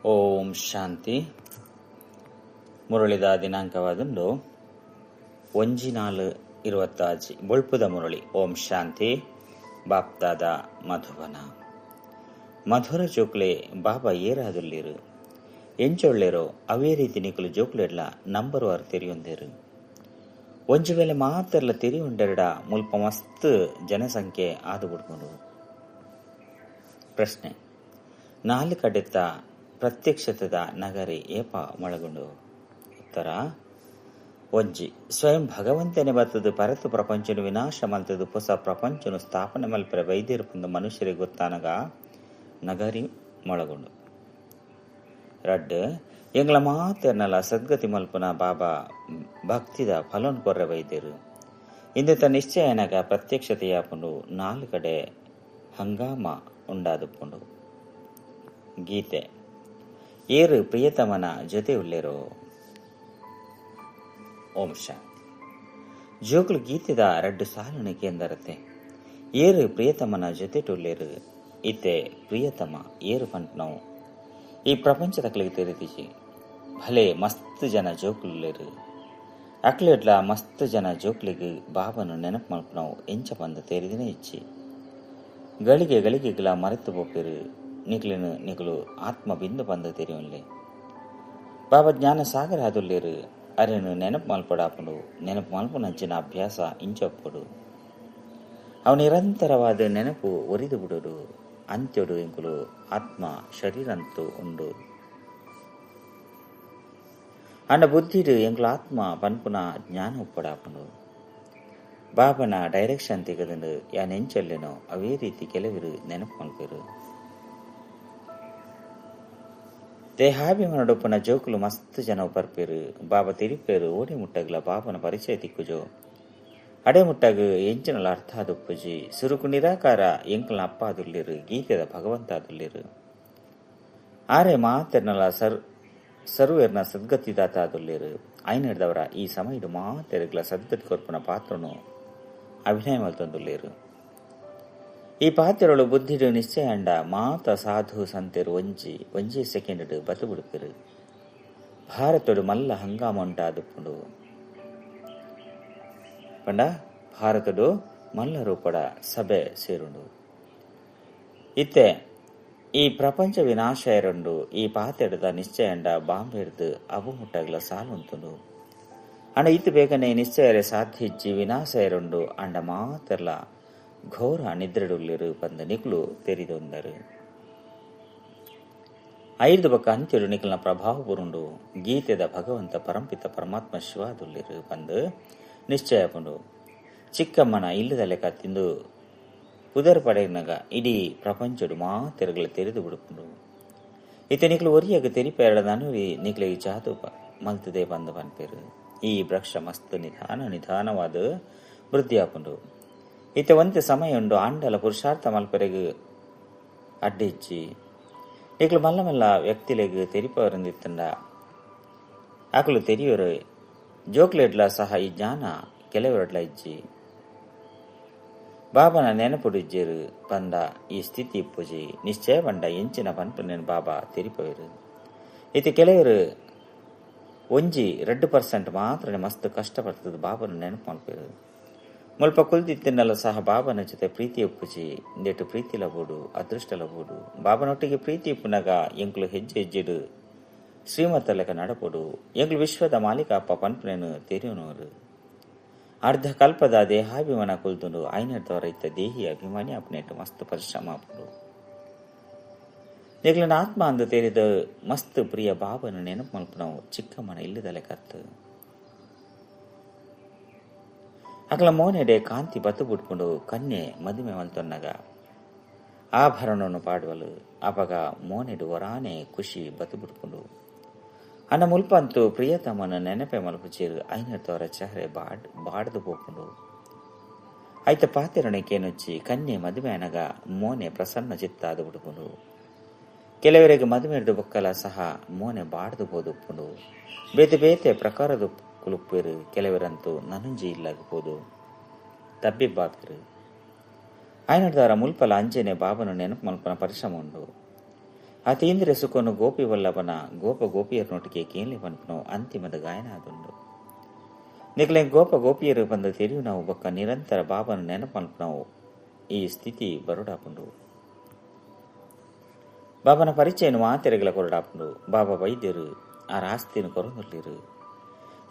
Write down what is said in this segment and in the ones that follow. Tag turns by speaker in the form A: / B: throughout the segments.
A: ಓಂ ಶಾಂತಿ. ಮುರಳಿದ ದಿನಾಂಕವಾದುಂಡು 1/4/26 ಬೊಳ್ಪುದ ಮುರಳಿ. ಓಂ ಶಾಂತಿ. ಬಾಪ್ದಾದ ಮಧುಬನ. ಮಧುರ ಜೋಕ್ಲೆ ಬಾಬಾ ಏರಾದುಲ್ಲೇರು ಎಂಚೊಳ್ಳೆರೋ ಅವೇ ರೀತಿ ನಿಕಲು ಜೋಕ್ಲೆಡ್ಲ number war ತೆರಿಯೊಂದೇರು. ಒಂಜಿ ವೇಳೆ ಮಾತೆರ್ಲ ತೆರಿಯೊಂಡೆರಡ ಮುಲ್ಪ ಮಸ್ತ್ ಜನಸಂಖ್ಯೆ ಆದು ಬಿಡ್ಕೊಂಡು. ಪ್ರಶ್ನೆ: ನಾಲ್ ಕಡೆತ ಪ್ರತ್ಯಕ್ಷತೆದ ನಗರಿ ಏಪ ಮೊಳಗುಂಡು? ಉತ್ತರ: ಒಂಜಿ, ಸ್ವಯಂ ಭಗವಂತನೆ ಬತ್ತದು ಪರತು ಪ್ರಪಂಚನು ವಿನಾಶ ಮಲ್ತದು ಹೊಸ ಪ್ರಪಂಚನು ಸ್ಥಾಪನೆ ಮಲ್ಪರೆ ಬೈದಿರುಪಂದು ಮನುಷ್ಯರಿಗೆ ಗೊತ್ತಾನಗ ನಗರಿ ಮೊಳಗುಂಡು. ರಡ್ಡ್, ಎಂಗ್ಲ ಮಾತೆರ್ನಲ ಸದ್ಗತಿ ಮಲ್ಪುನ ಬಾಬಾ ಭಕ್ತಿದ ಫಲನ್ ಕೊರ್ರೆ ಬೈದಿರು ಇಂದೆತ ನಿಶ್ಚಯನಗ ಪ್ರತ್ಯಕ್ಷತೆಯಾಪುಂಡು. ನಾಲ್ ಕಡೆ ಹಂಗಾಮ ಉಂಡಾದುಪ್ಪುಂಡು. ಗೀತೆ: ಏರು ಪ್ರಿಯತಮನ ಜೊತೆ ಉಲ್ಲೇರೋ. ಓಂ ಶಾಂತಿ. ಜೋಕುಲು ಗೀತೆದ ರಡ್ಡು ಸಾಲುನೆ ಕೇಂದರತೆ. ಏರು ಪ್ರಿಯತಮನ ಜೊತೆಟುಲ್ಲೇರು ಇತ್ತೆ ಪ್ರಿಯತಮ ಏರು ಪಂಟ್ನವು ಈ ಪ್ರಪಂಚದ ಅಕ್ಲಿಗೆ ತೆರಿದಿಜಿ. ಭಲೆ ಮಸ್ತ್ ಜನ ಜೋಕುಲ್ಲೇರು ಅಕ್ಲೆಡ್ಲ ಮಸ್ತ್ ಜನ ಜೋಕ್ಲಿಗೆ ಬಾಬನು ನೆನಪು ಮಲ್ಪನವು ಎಂಚ ಪಂದ ತೆರಿದಿನೇ ಇಚ್ಚಿ. ಗಳಿಗೆ ಗಳಿಗೆಗ್ಲ ಮರೆತು ಪೋಪೆರು. ನಿಕ್ಲಿನ ನಿಕಲು ಆತ್ಮ ಬಿಂದು ಪಂದ ತೆರಿಯೊನ್ಲೆ. ಬಾಬಾ ಜ್ಞಾನ ಸಾಗರ ಆದುಲ್ಲೇರು. ಅರೆನು ನೆನಪು ಮಲ್ಪಡಾಪುಂಡು. ನೆನಪು ಮಲ್ಪುನಂಚಿನ ಅಭ್ಯಾಸ ಇಂಚೊಪ್ಪುಡು. ಅವು ನಿರಂತರವಾದ ನೆನಪು ಒರಿದು ಬಿಡೋಡು. ಅಂತ್ಯಡು ಎಂಕುಲು ಆತ್ಮ ಶರೀರಂತೂ ಉಂಡು. ಅಂಡ ಬುದ್ಧಿಡು ಎಂಕುಲು ಆತ್ಮ ಪನ್ಪುನ ಜ್ಞಾನ ಉಪ್ಪಡಾಪುಂಡು. ಬಾಬನ ಡೈರೆಕ್ಷನ್ ತೆಗೆದು ಯಾನ್ ಎಂಚಲ್ಲೇನೋ ಅವೇ ರೀತಿ ಕೆಲವರು ನೆನಪು ಮಲ್ಪೆರು. ದೇಹಾಭಿಮಾನಡೊಪ್ಪನ ಜೋಕುಲು ಮಸ್ತ್ ಜನ ಪರ್ಪೆರು. ಬಾಬಾ ತಿರಿಪೇರು ಓಡಿ ಮುಟ್ಟಗ್ಲ ಬಾಬನ ಪರಿಚಯ ತಿಕ್ಕುಜೋ. ಅಡೆ ಮುಟ್ಟಗ ಎಂಚಿನಲ ಅರ್ಥ ಆದುಪ್ಪುಜಿ. ಸುರುಕು ನಿರಾಕಾರ ಎಂಕಲ್ನ ಅಪ್ಪ ಆದುಲ್ಲೇರು, ಗೀತೆದ ಭಗವಂತ ಆದುಲ್ಲೇರು. ಆರೆ ಮಾತೆರ್ನಲ ಸರ್ವೇರ್ನ ಸದ್ಗತಿದಾತ ಆದುಲ್ಲೇರು. ಐನಡ್ದವರ ಈ ಸಮಯಡು ಮಾತೆರ್ಗ್ಲ ಸದ್ಗತಿ ಕೊರ್ಪುನ ಪಾತ್ರನು ಅಭಿನಯ ಮಲ್ತೊಂದುಲ್ಲೇರು. ಈ ಪಾತ್ರಗಳು ಬುದ್ಧಿಡು ನಿಶ್ಚಯ ಅಂಡ ಮಾತ ಸಾಧು ಸಂತೆರು ಒಂಜಿ ಒಂಜಿ ಸೆಕೆಂಡ್ ಬತು ಬಿಡುಪೆರು. ಭಾರತಡು ಮಲ್ಲ ಹಂಗಾಮ ಉಂಟಾದುಪ್ಪುಂಡು. ಪಂಡ ಭಾರತಡು ಮಲ್ಲ ರೂಪಡ ಸಭೆ ಸೇರುಂಡು. ಇತ್ತೆ ಈ ಪ್ರಪಂಚ ವಿನಾಶ ಎರೊಂಡು. ಈ ಪಾತೆಡದ ನಿಶ್ಚಯ ಅಂಡ ಬಾಂಬೆಡ್ದು ಅವು ಮುಟ್ಟಗ್ಲ ಸಾಲುಂತುಂಡು. ಅಂಡ ಇತ್ತು ಬೇಗನೆ ನಿಶ್ಚಯರೆ ಸಾಧ್ಯ ಇಜ್ಜಿ. ವಿನಾಶ ಎರೊಂಡು ಅಂಡ ಮಾತೆರ್ಲ ಘೋರ ನಿದ್ರೆಡುಲ್ಲೇರು ಪಂದ ನಿಕ್ಲು ತೆರಿದೊಂದರು. ಐದು ಬಕ್ಕ ಅಂತ್ಯಡು ನಿಕ್ಲನ ಪ್ರಭಾವ ಪುರುಂಡು. ಗೀತೆದ ಭಗವಂತ ಪರಂಪಿತ ಪರಮಾತ್ಮ ಶಿವಾದುಲ್ಲೇರು ಪಂದು ನಿಶ್ಚಯ ಪುಂಡು. ಚಿಕ್ಕಮ್ಮನ ಇಲ್ಲದ ಲೆಕ್ಕ ತಿಂದು ಪುದರ್ ಪಡೆಯನಗ ಇಡೀ ಪ್ರಪಂಚಡು ಮಾತೆರಗಳ ತೆರೆದು ಬಿಡುಪುಂಡು. ಇತ್ತೆ ನಿಕ್ಲು ಒರಿಯಾಗ ತೆರಿಪೇರಡ ನನುರಿ ನಿಕ್ಲಿಗೆ ಜಾತು ಮಲ್ತದೆ ಬಂದು ಪನ್ಪೇರು. ಈ ವೃಕ್ಷ ಮಸ್ತ್ ನಿಧಾನ ನಿಧಾನವಾದ ವೃದ್ಧಿಯಾಪುಂಡು. ಇತ್ತೆ ಒಂತೆ ಸಮಯ ಉಂಡು ಆಂಡಲ ಪುರುಷಾರ್ಥ ಮಲ್ಪರೆಗ್ ಅಡ್ಡಿಚ್ಚಿ. ನಿಕ್ಲು ಮಲ್ಲ ಮಲ್ಲ ವ್ಯಕ್ತಿಲೆಗ್ ತೆರಿಪವರಂದಿತ್ತಂಡ ಆಕಲು ತೆರಿಯೋರು. ಜೋಕ್ಲೆಡ್ಲ ಸಹ ಈ ಜ್ಞಾನ ಕೆಲವರಡ್ಲ ಇಜ್ಜಿ. ಬಾಬನ ನೆನಪುಡಿಜ್ಜೇರು ಪಂದ ಈ ಸ್ಥಿತಿ ಇಪ್ಪುಜಿ. ನಿಶ್ಚಯ ಪಂಡ ಎಂಚಿನ ಪನ್ಪುನೇನು ಬಾಬಾ ತೆರಿಪವೇರು. ಇತ್ತೆ ಕೆಲವರು 1-2% ಮಾತ್ರ ಮಸ್ತ್ ಕಷ್ಟಪಡ್ತದೆ ಬಾಬನ ನೆನಪು ಮಲ್ಪೇರು. ಮುಲ್ಪ ಕುಲ್ದಿತ್ತಿನಲ್ಲ ಸಹ ಬಾಬನ ಜೊತೆ ಪ್ರೀತಿ ಉಪ್ಪುಜಿ. ಇಂದೆಟ್ಟು ಪ್ರೀತಿ ಲಬೋಡು ಅದೃಷ್ಟ ಲಬೋಡು. ಬಾಬನೊಟ್ಟಿಗೆ ಪ್ರೀತಿ ಇಪ್ಪುನಾಗ ಎಂಕುಲು ಹೆಜ್ಜೆ ಹೆಜ್ಜೆಡು ಶ್ರೀಮತ ಲೆಕ್ಕ ನಡಪೊಡು. ಎಂಕುಲು ವಿಶ್ವದ ಮಾಲೀಕ ಅಪ್ಪ ಪನ್ಪುನೇನು ತೆರಿಯೋನವರು. ಅರ್ಧ ಕಲ್ಪದ ದೇಹಾಭಿಮಾನ ಕುಲ್ತುಂಡು. ಐನರ್ದವರ ಇತ್ತ ದೇಹಿ ಅಭಿಮಾನಿ ಅಪ್ಪನೇಟು ಮಸ್ತ್ ಪರಿಶ್ರಮ ಆಪುಂಡು. ನಿಕ್ಲನ ಆತ್ಮ ಅಂದು ತೇರಿದ ಮಸ್ತ್ ಪ್ರಿಯ ಬಾಬನ ನೆನಪು ಮಲ್ಪುನವು ಚಿಕ್ಕಮ್ಮನ ಇಲ್ಲದ ಲೆಕ್ಕತ್ತು. ಅಕಲ ಮೋನೆಡೆ ಕಾಂತಿ ಬತ್ತು ಬಿಟ್ಕೊಂಡು. ಕನ್ಯೆ ಮದುವೆ ಮಲ್ತೊನ್ನಗ ಆಭರಣವನ್ನು ಪಾಡುವಲು. ಅಪಗ ಮೋನೆಡು ವರಾನೆ ಖುಷಿ ಬತ್ತು ಬಿಟ್ಕೊಂಡು. ಅನ್ನ ಮುಲ್ಪಂತು ಪ್ರಿಯತಮನ ನೆನಪೆ ಮಲ್ಪುಚೇರು. ಐನರ್ತವರ ಚಹರೆ ಬಾಡ್ದು ಪೋಪುಂಡು. ಐತ ಪಾತೆರಣೆ ಕೇನುಚ್ಚಿ ಕನ್ಯೆ ಮದುವೆ ಅನಗ ಮೋನೆ ಪ್ರಸನ್ನ ಚಿತ್ತ ಆದು ಬಿಡ್ಕೊಂಡು. ಕೆಲವರಿಗೆ ಮದುವೆ ಬೊಕ್ಕಲ ಸಹ ಮೋನೆ ಬಾಡ್ದು ಪೋದುಪ್ಪುಂಡು. ಬೇತೆ ಬೇತೆ ಪ್ರಕಾರದ ಕುಲುಪ್ಪೇರು. ಕೆಲವರಂತೂ ನನಂಜಿ ಇಲ್ಲಾಗಬಹುದು ತಬ್ಬಿಬ್ಬಾಪಿರು. ಆಯನದಾರ ಮುಲ್ಪಲ ಅಂಜನೆ ಬಾಬನು ನೆನಪು ಮಲ್ಪನ ಪರಿಶ್ರಮ ಉಂಡು. ಅತೀಂದ್ರಿಯ ಸುಖನು ಗೋಪಿ ವಲ್ಲಭನ ಗೋಪ ಗೋಪಿಯರ್ನೊಟ್ಟಿಗೆ ಕೇಳಿ ಪನ್ಪುನವು ಅಂತಿಮದ ಗಾಯನ ಆದುಂಡು. ನಿಕ್ಲೆ ಗೋಪ ಗೋಪಿಯರು ಬಂದು ತೆರಿಯು ನಾವು ಬೊಕ್ಕ ನಿರಂತರ ಬಾಬನ ನೆನಪಲ್ಪನವು ಈ ಸ್ಥಿತಿ ಬರುಡಾಪುಂಡು. ಬಾಬನ ಪರಿಚಯನು ಮಾತೆರೆಗಳ ಕೊರಡಾಪುಂಡು. ಬಾಬಾ ವೈದ್ಯರು ಆ ಆಸ್ತಿನ ಕೊರೊಂದುಲ್ಲೆರ್.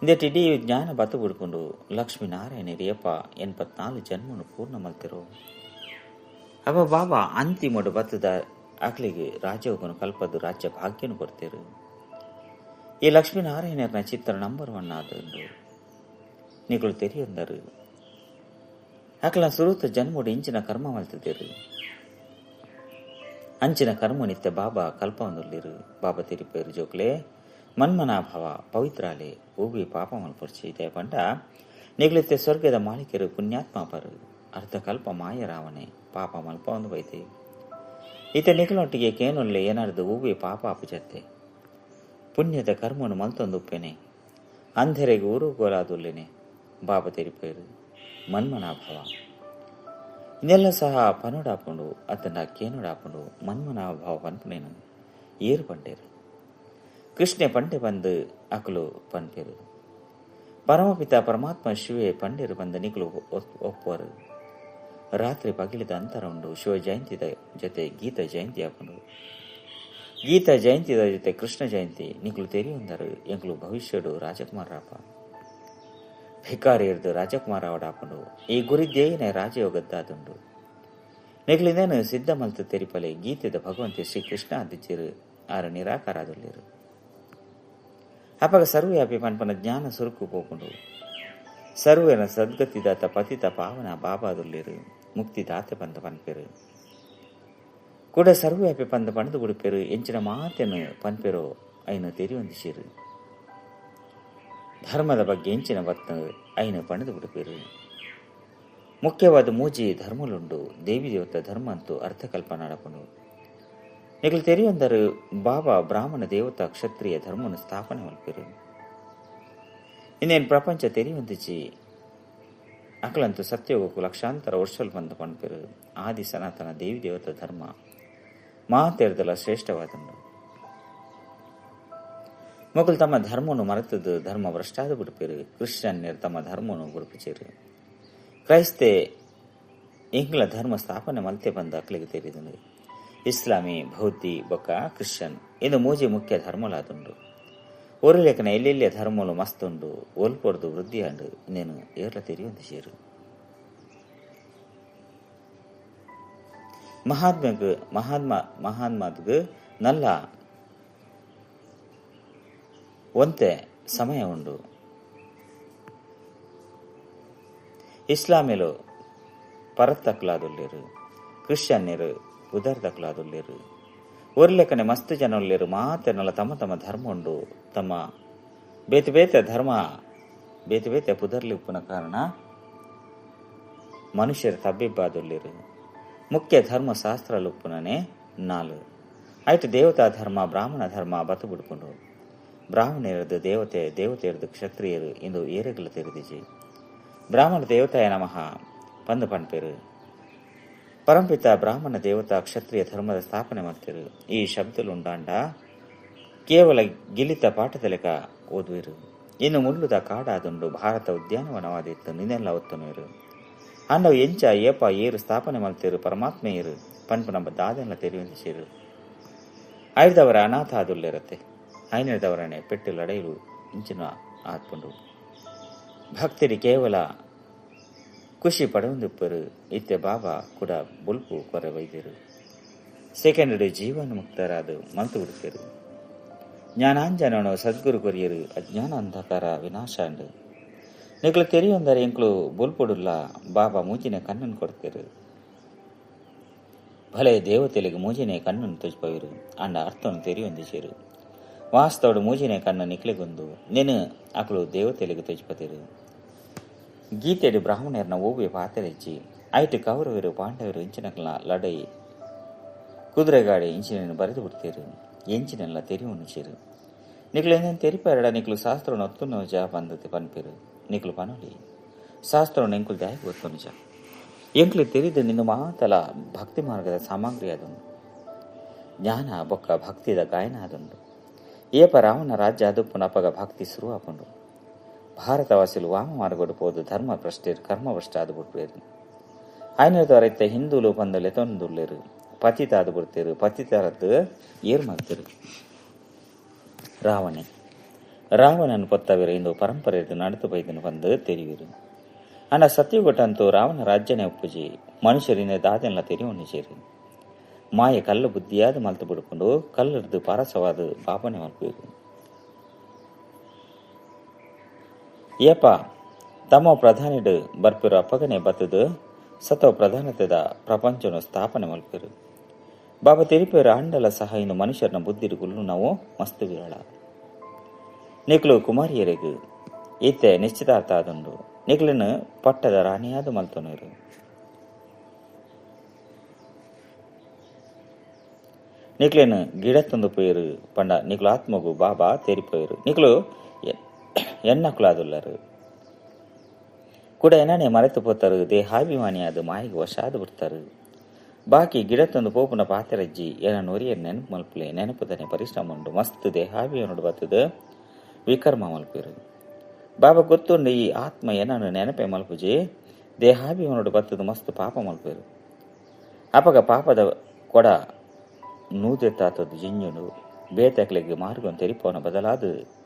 A: ಇಂದೆಟ್ ಇಡೀ ಜ್ಞಾನ ಬತ್ತು ಬುಡ್ಪುಂಡು. ಲಕ್ಷ್ಮೀನಾರಾಯಣೆರ್ ಏಪ 84 ಜನ್ಮನು ಪೂರ್ಣ ಮಲ್ತೆರೋ ಅವ ಬಾಬಾ ಅಂತಿಮೊಡು ಬತ್ತದ ಅಕ್ಲೆಗ್ ರಾಜಯೋಗನು ಕಲ್ಪದು ರಾಜ್ಯ ಭಾಗ್ಯನು ಕೊರ್ತೆರ್. ಈ ಲಕ್ಷ್ಮೀನಾರಾಯಣೆರ್ನ ಚಿತ್ರ ನಂಬರ್ 1 ಆದುಂಡು. ನಿಕುಲು ತೆರಿಯೊಂದರು ಅಕ್ಲೆನ ಸುರುತ ಜನ್ಮೊಡು ಇಂಚಿನ ಕರ್ಮ ಮಲ್ತುದೆರ್. ಅಂಚಿನ ಕರ್ಮ ನಿತ್ಯ ಬಾಬಾ ಕಲ್ಪವೊಂದುಲ್ಲೆರ್. ಬಾಬಾ ತೆರಿಪೆರ್, ಜೋಕ್ಲೆ ಮನ್ಮನಾಭವ ಪವಿತ್ರಾಲೆ ಓವಿ ಪಾಪ ಮಲ್ಪೊರ್ಚಿ. ದಾಯೆ ಪಂಡ ನಿಕ್ಲಿತ್ತೆ ಸ್ವರ್ಗದ ಮಾಲೀಕೆರ್ ಪುಣ್ಯಾತ್ಮ ಪರ್. ಅರ್ಧಕಲ್ಪ ಮಾಯ ರಾವಣೆ ಪಾಪ ಮಲ್ಪವೊಂದು ಬೈದೆ. ಇತ್ತೆ ನಿಕ್ಲೊಟ್ಟಿಗೆ ಕೇನೊಲ್ಲೆ ಏನಾರ್ದು ಓವಿ ಪಾಪ ಆಪುಜತ್ತೆ. ಪುಣ್ಯದ ಕರ್ಮನು ಮಲ್ತೊಂದುಪ್ಪೆನೆ. ಅಂಧೆರೆಗ್ ಊರುಗೋಲಾದುಲ್ಲೆನೆ. ಬಾಬಾ ತೆರಿಪೆರ್ ಮನ್ಮನಾಭವ. ಇಂದೆಲ್ಲ ಸಹ ಪನೊಡಾಪುಂಡು ಅತ್ತಂಡ ಕೇನೊಡಾಪುಂಡು. ಮನ್ಮನಾಭವ ಪನ್ಪುನೇನು ಏರ್ ಪಂಡೆರ್. ಕೃಷ್ಣೆ ಪಂಡೆ ಬಂದು ಅಕುಲು ಪನ್ಪೆರ್. ಪರಮಪಿತ ಪರಮಾತ್ಮ ಶಿವೆ ಪಂಡೆರ್ ಬಂದ ನಿಕುಲು ಒಪ್ಪುವರು. ರಾತ್ರಿ ಪಗಿಲಿದ ಅಂತರ ಉಂಡು. ಶಿವ ಜಯಂತಿದ ಜೊತೆ ಗೀತಾ ಜಯಂತಿ ಆಪುಂಡು. ಗೀತಾ ಜಯಂತಿದ ಜೊತೆ ಕೃಷ್ಣ ಜಯಂತಿ. ನಿಕುಲು ತೆರಿಯೊಂದರು ಎಂಕುಲು ಭವಿಷ್ಯಡು ರಾಜಕುಮಾರರಾಪ. ಭಿಕಾರಿಯರ್ದು ರಾಜಕುಮಾರ ಅವಡಾಪುಂಡು. ಈ ಗುರಿದ್ದೇಯಿನ ರಾಜಯೋಗದ್ದಾದುಂಡು. ನಿಕ್ಲಿಂದೇನು ಸಿದ್ಧ ಮಲ್ತು ತೆರಿಪಲೆ ಗೀತೆದ ಭಗವಂತೆ ಶ್ರೀಕೃಷ್ಣ ಆದಿಜ್ಜೆರ್. ಆರು ನಿರಾಕಾರಾದುಲ್ಲೆರ್. ಅಪಗ ಸರ್ವವ್ಯಾಪಿ ಪನ್ಪನ ಜ್ಞಾನ ಸುರುಕು ಪೋಪುಂಡು. ಸರ್ವನ ಸದ್ಗತಿದಾತ ಪತಿತ ಪಾವನ ಬಾಬಾದುಲ್ಲೆರ್. ಮುಕ್ತಿದಾತೆ ಪಂದ ಪನ್ಪೆರ್. ಕೂಡ ಸರ್ವವ್ಯಾಪಿ ಪಂದ ಪಣದು ಬುಡುಪೆರ್. ಎಂಚಿನ ಮಾತೆನು ಪನ್ಪೆರೋ ಐನು ತೆರಿಯೊಂದಿಸಿರು. ಧರ್ಮದ ಬಗ್ಗೆ ಎಂಚಿನ ಬತ್ತ ಐನು ಪಣದು ಬಿಡುಪೆರ್. ಮುಖ್ಯವಾದ ಮೂಜಿ ಧರ್ಮಲುಂಡು. ದೇವಿ ದೇವತ ಧರ್ಮ ಅಂತೂ ಅರ್ಥಕಲ್ಪನ ನಡಪುಂಡು. ನಿಕುಲು ತೆರಿಯೊಂದರು ಬಾಬಾ ಬ್ರಾಹ್ಮಣ ದೇವತಾ ಕ್ಷತ್ರಿಯ ಧರ್ಮನು ಸ್ಥಾಪನೆ ಮಲ್ಪೆರ್. ಇನ್ನೇನು ಪ್ರಪಂಚ ತೆರಿಯೊಂದಿಜಿ. ಅಕಲಂತೂ ಸತ್ಯಯೋಗಕ್ಕೂ ಲಕ್ಷಾಂತರ ವರ್ಷಲು ಬಂದು ಪನ್ಪೆರ್. ಆದಿ ಸನಾತನ ದೇವಿ ದೇವತಾ ಧರ್ಮ ಮಾತೆರ್ದಲ ಶ್ರೇಷ್ಠವಾದುಂಡು. ಮೊಕುಲು ತಮ್ಮ ಧರ್ಮನು ಮರೆತದ್ದು ಧರ್ಮ ಭ್ರಷ್ಟಾದ ಬಿಡುಪೆರ್. ಕ್ರಿಶ್ಚಿಯನ್ಯರು ತಮ್ಮ ಧರ್ಮನು ಬುಡುಪುಚೆರ್. ಕ್ರೈಸ್ತೆ ಇಂಗ್ಲ ಧರ್ಮ ಸ್ಥಾಪನೆ ಮಲ್ತೆ ಬಂದ ಅಕ್ಲೆಗ್ ತೆರಿದುಂಡು. ಇಸ್ಲಾಮಿ, ಬೌದ್ಧಿ ಬೊಕ್ಕ ಕ್ರಿಶ್ಚಿಯನ್ ಇಂದು ಮೂಜಿ ಮುಖ್ಯ ಧರ್ಮಲಾದುಂಡು. ஒரு ಲೇಖನ ಎಲ್ಲೆಲ್ಲಿಯ ಧರ್ಮಲು ಮಸ್ತುಂಡು. ಒಲ್ಪೊರ್ದು ವೃದ್ಧಿಯಾಂಡು. ಇನ್ನೇನು ಏರ್ಲ ತೆರಿಯೊಂದಿಜೆರ್. ಮಹಾತ್ಮಗ್ ನಲ್ಲ ಒಂತೆ ಸಮಯ ಉಂಡು. ಇಸ್ಲಾಮಿಲು ಪರತ್ತಕ್ಲಾದುಲ್ಲೆರ್. ಕ್ರಿಶ್ಚಿಯನ್ಯರು ಉದರ್ದಕ್ಲಾದುಲ್ಲೆರ್. ஒரு ಲೆಕ್ಕನೆ ಮಸ್ತ್ ಜನ ಉಲ್ಲೆರ್. ಮಾತೆರ್ನಲ ತಮ್ಮ ತಮ್ಮ ಧರ್ಮ ಉಂಡು. ತಮ್ಮ ಬೇತೆ ಬೇತೆ ಧರ್ಮ ಬೇತೆ ಬೇತೆ ಪುದರ್ಲಿ ಉಪ್ಪುನ ಕಾರಣ ಮನುಷ್ಯರು ತಬ್ಬಿಬ್ಬಾದುಲ್ಲೆರ್. ಮುಖ್ಯ ಧರ್ಮ ಶಾಸ್ತ್ರಲು ಉಪ್ಪುನನೆ 4. ಆಯ್ತು ದೇವತಾ ಧರ್ಮ ಬ್ರಾಹ್ಮಣ ಧರ್ಮ ಬತ್ತು ಬಿಡ್ಕೊಂಡು. ಬ್ರಾಹ್ಮಣರದು ದೇವತೆ, ದೇವತೆಯರದು ಕ್ಷತ್ರಿಯರು ಇಂದು ಏರೆಗಲ ತೆರೆದಿಜಿ. ಬ್ರಾಹ್ಮಣ ದೇವತಾಯ ನಮಃ ಪಂದು ಪನ್ಪೆರ್. ಪರಂಪಿತ ಬ್ರಾಹ್ಮಣ ದೇವತಾ ಕ್ಷತ್ರಿಯ ಧರ್ಮದ ಸ್ಥಾಪನೆ ಮಾಡ್ತಿರು. ಈ ಶಬ್ದಲು ಉಂಡಾಂಡ ಕೇವಲ ಗಿಲಿತ ಪಾಠದ ಲೆಕ್ಕ ಓದುವಿರು. ಇನ್ನು ಮುಳ್ಳುದ ಕಾಡಾದುಂಡು. ಭಾರತ ಉದ್ಯಾನವನವಾದಿತ್ತು. ನಿನ್ನೆಲ್ಲ ಒತ್ತುನುವಿರು. ಅಂಡವು ಎಂಚ ಏಪ ಏರು ಸ್ಥಾಪನೆ ಮಲ್ತಿರು ಪರಮಾತ್ಮೆಯರು ಪನ್ಪು ನಮ್ಮ ದಾದೆಲ್ಲ ತೆರಿಯೊಂದಿಸಿರು. ಐದವರ ಅನಾಥ ಆದುಲ್ಲೆರತ್ತೆ. ಐನದವರನೆ ಪೆಟ್ಟು ಲಡೈಲು ಇಂಚಿನ ಆತ್ಪುಂಡು. ಭಕ್ತರಿ ಕೇವಲ ಖುಷಿ ಪಡವೊಂದುಪ್ಪೆರ್. ಇತ್ತೆ ಬಾಬಾ ಕೂಡ ಬೊಲ್ಪು ಕೊರೆ ಬೈದೆರ್. ಸೆಕೆಂಡ್ ಜೀವನ ಮುಕ್ತರಾದ ಮಲ್ತು ಬಿಡುತ್ತೆರ್. ಜ್ಞಾನಾಂಜನನು ಸದ್ಗುರು ಕೊರಿಯರು. ಅಜ್ಞಾನ ಅಂಧಕಾರ ವಿನಾಶ ಅಂಡು. ನಿಕ್ಲು ತೆರಿಯೊಂದರೆ ಎಂಕ್ಲು ಬೊಲ್ಪೊಡುಲ್ಲ. ಬಾಬಾ ಮೂಜಿನೆ ಕಣ್ಣನ್ನು ಕೊಡ್ತೇರು. ಭಲೆ ದೇವತೆಲಿಗೆ ಮೂಜಿನೆ ಕಣ್ಣನ್ನು ತೋಜ್ಪವಿರು. ಅಂಡ ಅರ್ಥವನ್ನು ತೆರಿಯೊಂದಿಸೇರು. ವಾಸ್ತವಡು ಮೂಜಿನೆ ಕಣ್ಣು ನಿಕ್ಲೆಗೊಂದು ನೆನು ಅಕಲು ದೇವತೆಲಿಗೆ ತೋಜ್ಪತಿರು. ಗೀತೆಡು ಬ್ರಾಹ್ಮಣರ್ನ ಓವ್ಯ ಪಾತೆರೆಜ್ಜಿ. ಐಟ್ ಕೌರವರು ಪಾಂಡವರು ಇಂಚಿನಕ್ಲ ಲಡೈ ಕುದುರೆಗಾಡಿ ಇಂಚಿನ ಬರೆದು ಬಿಡ್ತೇರು. ಎಂಚಿನೆಲ್ಲ ತೆರಿಯೊಂದಿಸೇರು. ನಿಕ್ಲು ಏನೇನು ತೆರಿಪಾರಡ ನಿಕ್ಲು ಶಾಸ್ತ್ರವನ್ನು ಒತ್ತುನೋ ಜ ಬಂದತೆ ಪನ್ಪೆರು. ನಿಕ್ಲು ಪನೊಲಿ ಶಾಸ್ತ್ರವನ್ನು ಎಂಕುಲು ದಾಯಕ ಒತ್ತುನುಜ. ಎಂಕ್ಲು ತೆರಿದು ನಿನ್ನ ಮಾತಲ ಭಕ್ತಿ ಮಾರ್ಗದ ಸಾಮಗ್ರಿ ಅದನ್ನು. ಜ್ಞಾನ ಬೊಕ್ಕ ಭಕ್ತಿದ ಗಾಯನ ಆದುಂಡು. ಏಪ ರಾವಣ ರಾಜ್ಯ ಅದುಪ್ಪುನ ಅಪಗ ಭಕ್ತಿ ಶುರುವಾಪುಂಡು. ಭಾರತವಾಸಿಲು ವಾಮ ಮಾರ್ಗಡು ಪೋದು ಧರ್ಮ ಭ್ರಷ್ಟೇರು ಕರ್ಮ ಭ್ರಷ್ಟ ಆದು ಬಿಡ್ಪೇರು. ಆಯ್ನದವರೈತ ಹಿಂದೂಲು ಪಂದು ಲೆತೊಂದುಲ್ಲೇರು ಪತಿತ ಆದು ಬಿಡ್ತೇರು. ಪತಿತರದ್ದು ಏರು ಮಾಡ್ತೇರು. ರಾವಣೆ ರಾವಣನ ಪೊತ್ತವಿರು ಇಂದು ಪರಂಪರೆ ನಡೆದು ಬೈದನು ಬಂದು ತೆರಿವಿರು. ಅಣ್ಣ ಸತ್ಯಗೊಟ್ಟಂತೂ ರಾವಣ ರಾಜ್ಯನೇ ಒಪ್ಪುಜಿ ಮನುಷ್ಯರಿಂದ ದಾದೆಲ್ಲ ತೆರಿವೊಂಡಿಜೇರು. ಮಾಯ ಕಲ್ಲು ಬುದ್ಧಿಯಾದ ಮಲ್ತು ಬಿಡ್ಕೊಂಡು ಕಲ್ಲರ್ದು ಪಾರಸವಾದ ಬಾಬನೆ ಮಲ್ಪೇರು. ಏಪ ತಮ್ಮ ಪ್ರಧಾನಿಡು ಬರ್ಪಿರೋ ಅಪ್ಪಗನೆ ಬತ್ತದು ಸತವ ಪ್ರಧಾನತೆದ ಪ್ರಪಂಚನು ಸ್ಥಾಪನೆ ಮಲ್ಪೇರು. ಬಾಬಾ ತೆರಿಪೇರು ಅಂಡಲ ಸಹ ಇನ್ನು ಮನುಷ್ಯರನ್ನ ಬುದ್ಧಿರುಗುಲು ನಾವು ಮಸ್ತು ವಿರಳ. ನಿಕ್ಲು ಕುಮಾರಿಯರಿಗೂ ಈತೆ ನಿಶ್ಚಿತಾರ್ಥ ಆದುಂಡು. ನಿಕ್ಲನ್ನು ಪಟ್ಟದ ರಾಣಿಯಾದ ಮಲ್ತೊನರು. ನಿಕ್ಲೇನು ಗಿಡ ತಂದು ಪೋಯರು ಪಂಡ ನಿಕ್ಲು ಆತ್ಮಗು ಬಾಬಾ ತೆರಿಪೋಯರು. ನಿಕ್ಲು ಎಣ್ಣಕುಲಾದುಲ್ಲರು ಕೂಡ ಎಣ್ಣೆ ಮರೆತು ಪೋತಾರು. ದೇಹಾಭಿಮಾನಿಯಾದ ಮಾಯಿಗೆ ವಶಾದ ಬಿಡ್ತಾರೆ. ಬಾಕಿ ಗಿಡ ತಂದು ಪೋಪುನ ಪಾತೆರಜ್ಜಿ ಏನ ನೊರಿಯ ನೆನಪು ಮಲ್ಪಲೆ ನೆನಪುದನೆ ಪರಿಶ್ರಮ ಉಂಡು ಮಸ್ತ್ ದೇಹಾಭಿಮಾನುಡು ಬತ್ತದ ವಿಕರ್ಮ ಮಲ್ಪಿರು. ಬಾಬಾ ಗೊತ್ತುಂಡು ಈ ಆತ್ಮ ಏನನ್ನು ನೆನಪೆ ಮಲ್ಪುಜಿ ದೇಹಾಭಿಮಾನುಡು ಬತ್ತದ ಮಸ್ತ್ ಪಾಪ ಮಲ್ಪಿರು. ಅಪಗ ಪಾಪದ ಕೊಡ ನೂದೆತ್ತಾತದ್ದು ಜಿಂಜುನು ಬೇತಕ್ಲೆಗೆ ಮಾರ್ಗನ್ ತೆರಿಪೋನ ಬದಲಾದ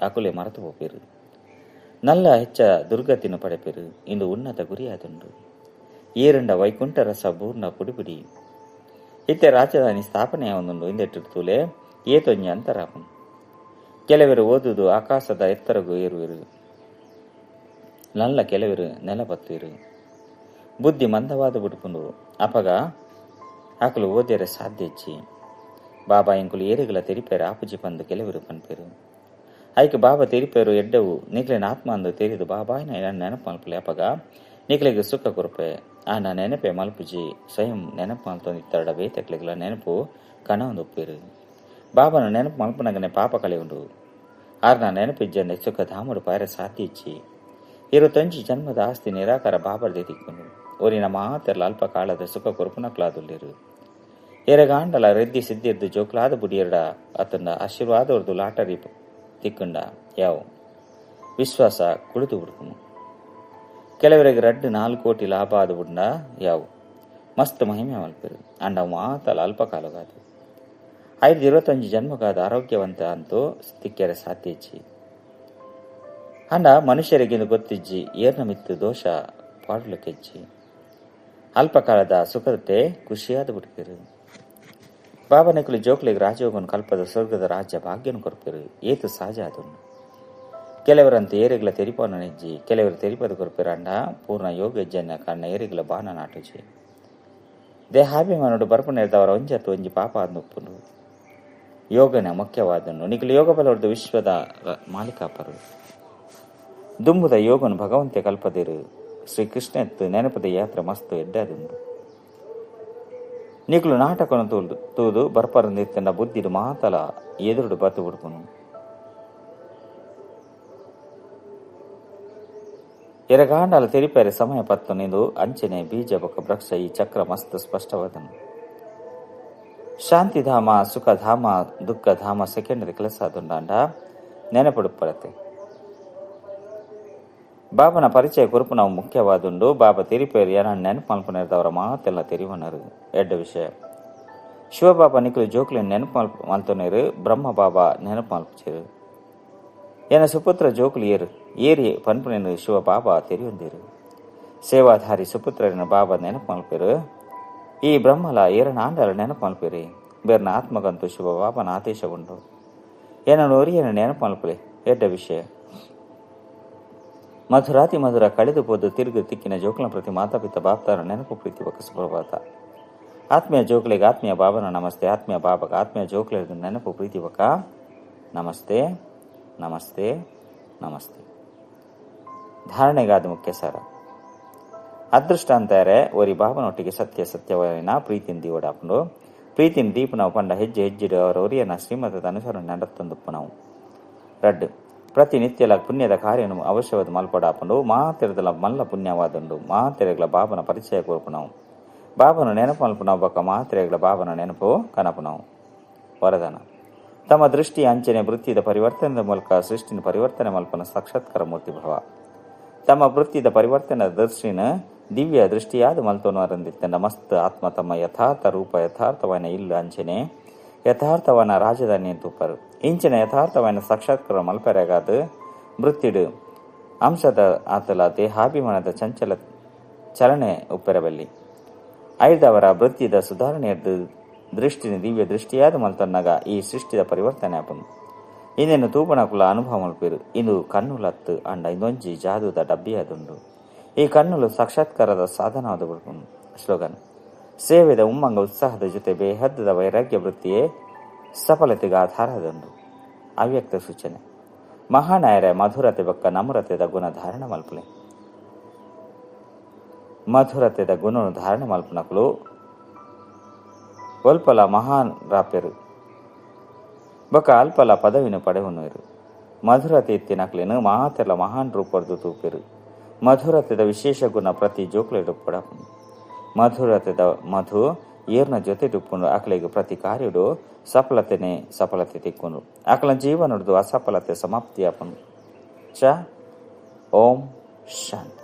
A: ಅಕುಲೆ ಮರೆತು ಪೋಪಿರು. ನಲ್ಲ ಹೆಚ್ಚ ದುರ್ಗತಿನ ಪಡೆಪಿರು. ಇಂದು ಉನ್ನತ ಗುರಿಯಾದುಂಡು. ಏರಂಡ ವೈಕುಂಠ ರಸ ಬೂರ್ಣ ಪುಡಿಪುಡಿ ಇತ್ತೆ ರಾಜಧಾನಿ ಸ್ಥಾಪನೆಯ ಒಂದುಂಡು. ಇಂದೆಟ್ಟಿರ್ತೂಲೆ ಏತೊಂಜಿ ಅಂತರಾಪುಂಡು. ಕೆಲವರು ಓದುದು ಆಕಾಶದ ಎತ್ತರಗೂ ಏರುವಿರು. ನಲ್ಲ ಕೆಲವರು ನೆಲ ಬತ್ತುವಿರು. ಬುದ್ಧಿ ಮಂದವಾದ ಬಿಡ್ಪುಂಡು. ಅಪಗ ಆಕಲು ಓದ್ಯರೆ ಸಾಧ್ಯ ಇಚ್ಚಿ. ಬಾಬಾ ಇಂಕುಲು ಏರಿಗಳ ತೆರಿಪೇರು ಆಪುಜಿ ಪಂದು ಕೆಲವರು ಪನ್ಪೇರು. ಐಕೆ ಬಾಬಾ ತೆರಿಪೇರು ಎಡ್ಡವು ನಿಕ್ಲೇನ ಆತ್ಮ ಅಂದು ತೆರಿದು ಬಾಬಾಯಿನ ನೆನಪು ಮಲ್ಪಲೆ. ಅಪಗ ನಿಕ್ಲೆಗೆ ಸುಖ ಕೊರಪೆ. ಆ ನಾ ನೆನಪೆ ಮಲ್ಪುಜಿ ಸ್ವಯಂ ನೆನಪು ಮಲ್ತೊಂದಿತ್ತರಡ ಬೇತಕ್ಲೆಗಳ ನೆನಪು ಕಣ ಒಂದು ಒಪ್ಪಿರು. ಬಾಬಾನ ನೆನಪು ಮಲ್ಪನಗನೆ ಪಾಪ ಕಳೆಯುಂಡು. ಆರ್ನ ನೆನಪಿಜ್ಜಂದೆ ಸುಖ ಧಾಮಡು ಪಾರೆ ಸಾತಿ ಇಚ್ಚಿ. 25 ಜನ್ಮದ ಆಸ್ತಿ ನಿರಾಕಾರ ಬಾಬರ್ದೆ ತಿಕ್ಕೊಂಡು ಒರಿನ ಮಾತೆಲ್ಲ ಅಲ್ಪ ಕಾಲದ ಸುಖ ಕೊರಪುನಕ್ಲಾದುಲ್ಲಿರು. ಎರೆಗಾಂಡಲ ರೆದ್ದಿ ಸಿದ್ಧಿರ್ದು ಜೋಕ್ಲಾದ ಬುಡಿಯರ್ಡ ಅತಂಡ ಆಶೀರ್ವಾದವ್ರದ್ದು ಲಾಟರಿ ತಿಕ್ಕಂಡ ಯಾವ ವಿಶ್ವಾಸ ಕುಳಿತು ಬಿಡ್ಕುನು. ಕೆಲವರಿಗೆ 2-4 ಕೋಟಿ ಲಾಭ ಆದ ಬುಡ್ಡ ಯಾವ ಮಸ್ತ್ ಮಹಿಮೆ ಮಲ್ಪಿರು. ಅಂಡ ಮಾತಲ್ಲ ಅಲ್ಪ ಕಾಲಗಾದು 5-25 ಜನ್ಮಗಾದ ಆರೋಗ್ಯವಂತ ಅಂತೂ ತಿಕ್ಕೆರೆ ಸಾಧ್ಯ ಇಚ್ಚಿ. ಅಂಡ ಮನುಷ್ಯರಿಗಿಂದು ಗೊತ್ತಿಜ್ಜಿ ಏರ್ನ ಮಿತ್ತು ದೋಷ ಪಾಡ್ಲಕ್ಕೆಜ್ಜಿ. ಅಲ್ಪಕಾಲದ ಸುಖದತೆ ಖುಷಿಯಾದ ಬಿಡ್ಕಿರು. ಬಾಬನಿಕಲು ಜೋಕ್ಲಿಗೆ ರಾಜಯೋಗನು ಕಲ್ಪದ ಸ್ವರ್ಗದ ರಾಜ್ಯ ಭಾಗ್ಯನು ಕೊರ್ಪಿರು. ಏತು ಸಹಜ ಅದನ್ನು. ಕೆಲವರಂತೆ ಏರಿಗಳ ತೆರಿಪನ ನೆಜ್ಜಿ ಕೆಲವರು ತೆರಿಪದ ಕೊರ್ಪಿರ. ಅಂಡ ಪೂರ್ಣ ಯೋಗ ಹೆಜ್ಜೆಯ ಕಾರಣ ಏರಿಗಳ ಬಾಣ ನಾಟುಜಿ. ದೇಹಾಭಿಮಾನುಡು ಬರ್ಪುನೇರ್ದವರ ಒಂಜತ್ತು ಒಂಜಿ ಪಾಪ ಆದ್ನುಪ್ಪುನು. ಯೋಗನ ಮುಖ್ಯವಾದನು. ನಿಖಲು ಯೋಗ ಬಲವರ್ದು ವಿಶ್ವದ ಮಾಲೀಕಾಪರು. ದುಂಬುದ ಯೋಗನು ಭಗವಂತೆ ಕಲ್ಪದಿರು. ಶ್ರೀಕೃಷ್ಣ ಎತ್ತು ನೆನಪದ ಯಾತ್ರೆ ಮಸ್ತು ಎಡ್ಡಾದುಂಡು. ನಿಕ್ಲು ನಾಟಕನು ತೂದು ಬರ್ಪರಂದಿತ್ತಂಡ ಬುದ್ಧಿಡು ಮಾತಲ ಎದುರುಡು ಬತ್ತು ಬಿಡ್ಪುನು. ಎರಗಾಂಡಲ ತೆರಿಪೇರೆ ಸಮಯ ಪತ್ತು ನಿಂದು ಅಂಚನೆ ಬೀಜ ಬೊಕ್ಕ ವೃಕ್ಷ ಈ ಚಕ್ರ ಮಸ್ತ್ ಸ್ಪಷ್ಟವಾದನು. ಶಾಂತಿಧಾಮ ಸುಖಧಾಮ ದುಃಖಧಾಮ ಸೆಕೆಂಡರಿ ಕೆಲಸ ಆದುಂಡಾಂಡ ನೆನಪುಡುಪ್ಪರತೆ. ಬಾಬನ ಪರಿಚಯ ಕುರುಪು ನಾವು ಮುಖ್ಯವಾದುಂಡು. ಬಾಬಾ ತೆರಿಪೇರು ಏನ ನೆನಪು ಮಲ್ಪನೇರ್ದವರ ಮಾತೆಲ್ಲ ತೆರಿವನರು. ಎಡ್ಡ ವಿಷಯ. ಶಿವಬಾಬಾ ನಿಕ್ಲು ಜೋಕ್ಲಿನ ನೆನಪು ಮಲ್ತೊನೇರು. ಬ್ರಹ್ಮ ಬಾಬಾ ನೆನಪು ಮಲ್ಪುಚೇರು. ಏನ ಸುಪುತ್ರ ಜೋಕ್ಲು ಏರು ಏರಿ ಪನ್ಪುನೇನು ಶಿವಬಾಬಾ ತೆರಿಯೊಂದಿರು. ಸೇವಾಧಾರಿ ಸುಪುತ್ರನ ಬಾಬಾ ನೆನಪು ಮಲ್ಪೇರು. ಈ ಬ್ರಹ್ಮಲ ಏರನ ಆಂಡಲ ನೆನಪು ಮಲ್ಪೇರಿ. ಬೇರ್ನ ಆತ್ಮಗಂತೂ ಶಿವಬಾಬನ ಆದೇಶ ಉಂಡು. ಏನನ್ನು ಒರಿಯನ ನೆನಪು ಮಲ್ಪಲೆ. ಎಡ್ಡ ವಿಷಯ. ಮಧುರಾತಿ ಮಧುರ ಕಳೆದು ಪೋದು ತಿರುಗು ತಿಕ್ಕಿನ ಜೋಕ್ಲ ಪ್ರತಿ ಮಾತಾಪಿತ ಬಾಪ್ತಾರ ನೆನಪು ಪ್ರೀತಿ ಬಕ್ಕ ಸುಪ್ರಭಾತ. ಆತ್ಮೀಯ ಜೋಕ್ಲಿಗೆ ಆತ್ಮೀಯ ಬಾಬನ ನಮಸ್ತೆ. ಆತ್ಮೀಯ ಬಾಬಗ ಆತ್ಮೀಯ ಜೋಕ್ಲಿಗೆ ನೆನಪು ಪ್ರೀತಿ ಬಕ್ಕ ನಮಸ್ತೆ ನಮಸ್ತೆ ನಮಸ್ತೆ. ಧಾರಣೆಗಾದ ಮುಖ್ಯ ಸಾರ. ಅದೃಷ್ಟ ಅಂತಾರೆ ಒರಿ ಬಾಬನೊಟ್ಟಿಗೆ ಸತ್ಯ ಸತ್ಯವಾಯಿನ ಪ್ರೀತಿನ ದೀವಡಾಪುಂಡು. ಪ್ರೀತಿನ ದೀಪ ನಾವು ಪಂಡ ಹೆಜ್ಜೆ ಹೆಜ್ಜಿಡು ಅವರ ಒರಿಯನ ಶ್ರೀಮತದ ಅನುಸರಣೆ ನಡತ್ತೊಂದುಪ್ಪು ನಾವು. ರಡ್ಡು ಪ್ರತಿನಿತ್ಯಲ ಪುಣ್ಯದ ಕಾರ್ಯನು ಅವಶ್ಯವಾದ ಮಲ್ಪಡಾಪುಂಡು. ಮಾತೆರದಲ ಮಲ್ಲ ಪುಣ್ಯವಾದುಂಡು. ಮಾತೆರೆಗಳ ಬಾಬನ ಪರಿಚಯ ಕೊರ್ಪು ನಾವು. ಬಾಬನ ನೆನಪು ಮಲ್ಪು ನಾವು ಬಕ್ಕ ಮಾತೆರೆಗಳ ಬಾಬನ ನೆನಪು ಕನಪು ನಾವು. ವರದಾನ. ತಮ್ಮ ದೃಷ್ಟಿ ಅಂಚನೆ ವೃತ್ತಿದ ಪರಿವರ್ತನೆದ ಮೂಲಕ ಸೃಷ್ಟಿನ ಪರಿವರ್ತನೆ ಮಲ್ಪನ ಸಾಕ್ಷಾತ್ಕಾರ ಮೂರ್ತಿ ಭವ. ತಮ್ಮ ವೃತ್ತಿದ ಪರಿವರ್ತನೆ ದೃಷ್ಟಿನ ದಿವ್ಯ ದೃಷ್ಟಿಯಾದ ಮಲ್ತೊನರಂದಿತ್ತಂಡ ಮಸ್ತ್ ಆತ್ಮ ತಮ್ಮ ಯಥಾರ್ಥ ರೂಪ ಯಥಾರ್ಥವಾನ ಇಲ್ಲ ಅಂಚನೆ ಯಥಾರ್ಥವಾನ ರಾಜಧಾನಿ ತೂಪರು. ಇಂಚಿನ ಯಥಾರ್ಥವಾನ ಸಾಕ್ಷಾತ್ಕಾರ ಮಲ್ಪೆರೆಗಾದ ವೃತ್ತಿಡು ಅಂಶದ ಆತಲ ದೇಹಾಭಿಮಾನದ ಚಂಚಲ ಚಲನೆ ಉಪ್ಪೆರಬಲ್ಲಿ. ಐದವರ ವೃತ್ತಿದ ಸುಧಾರಣೆಯದ್ದು ದೃಷ್ಟಿನ ದಿವ್ಯ ದೃಷ್ಟಿಯಾದ ಮಲ್ತೊನ್ನಗ ಈ ಸೃಷ್ಟಿದ ಪರಿವರ್ತನೆ ಆಪುಂಡು. ಇಂದೆನು ತೂಪಣಕುಲ ಅನುಭವ ಮಲ್ಪೆರು. ಇಂದು ಕಣ್ಣುಲತ್ತು ಅಂಡ ಇಂದೊಂಜಿ ಜಾದುದ ಡಬ್ಬಿಯಾದುಂಡು. ಈ ಕಣ್ಣುಲು ಸಾಕ್ಷಾತ್ಕಾರದ ಸಾಧನವಾದ ಬಿಡ್ಪುಂಡು. ಸ್ಲೋಗನ್: ಸೇವೆದ ಉಮ್ಮಂಗ ಉತ್ಸಾಹದ ಜೊತೆ ಬೇಹದ್ದದ ವೈರಾಗ್ಯ ವೃತ್ತಿಯೇ ಸಫಲತೆಗೆ ಆಧಾರದುಂಡು. ಅವ್ಯಕ್ತ ಸೂಚನೆ: ಮಹಾನಾಯರ ಮಧುರತೆ ಬೊಕ್ಕ ನಮ್ರತೆದ ಗುಣ ಧಾರಣ ಮಲ್ಪುಲೆ. ಮಧುರತೆದ ಗುಣನು ಧಾರಣ ಮಲ್ಪುನಕುಲು ಒಲ್ಪಲ ಮಹಾನ್ ರಾಪೆರು ಬೊಕ್ಕ ಅಲ್ಪಲ ಪದವಿನ ಪಡೆವುನುವೆರು. ಮಧುರತೆ ಇತ್ತಿನಕ್ಲೆನ್ ಮಾತೆರ್ಲ ಮಹಾನ್ ರೂಪರ್ದು ತೂಪೆರು. ಮಧುರತೆದ ವಿಶೇಷ ಗುಣ ಪ್ರತಿ ಜೋಕ್ಲೆಡ್ ಉಪ್ಪೊಡಾಪುಂಡು. ಮಧುರತೆದ ಮಧು ಏರ್ನ ಜೊತೆಟ್ ಉಪ್ಪುಂಡು ಅಕ್ಲೆಗ್ ಪ್ರತಿ ಕಾರ್ಯಡು ಸಫಲತೆನೆ ಸಫಲತೆ ತಿಕ್ಕುಂಡು. ಅಕ್ಲೆನ ಜೀವನೊಡ್ದು ಅಸಫಲತೆ ಸಮಾಪ್ತಿ ಆಪುಂಡು. ಚ ಓಂ ಶಾಂತಿ.